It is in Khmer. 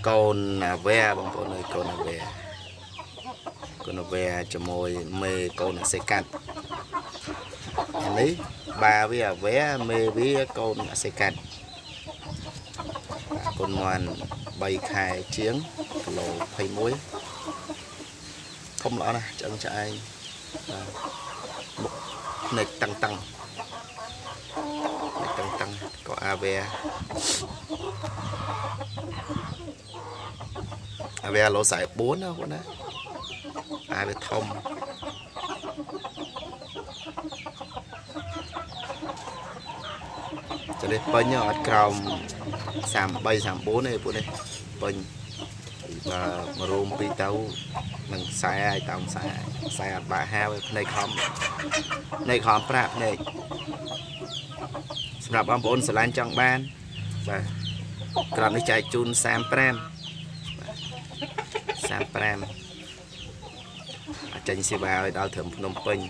កូនអាវ៉ែបងប្អូនអើយកូនអាវ៉ែកូនអាវ៉ែជាមួយមេកូនអាសេកាត់អានេះបាវាអាវ៉ែមេវាកូនអាសេកាត់បាទកូនមន់3ខែជាងគីឡូ21ធំល្អណាស់ឆ្អឹងឆ្អែងបាទមុខភ្នែកតឹងតឹងភ្នែកតឹងតឹងក៏អាវ៉ែអាវ៉ែឡូ44ណាបងណាអាវាធំចរិះពេញអត់ក្រោម33 34ទេពួកនេះពេញបើមករោមពីទៅនឹងខ្សែហើយតាមខ្សែខ្សែអត់បាក់ហាវភ្នែកខំភ្នែកខំប្រាក់ភ្នែកសម្រាប់បងប្អូនស្រឡាញ់ចង់បានបាទក្របនេះចែកជូន35បាទ35អាចចេញសេវាឲ្យដល់ត្រឹមភ្នំពេញ។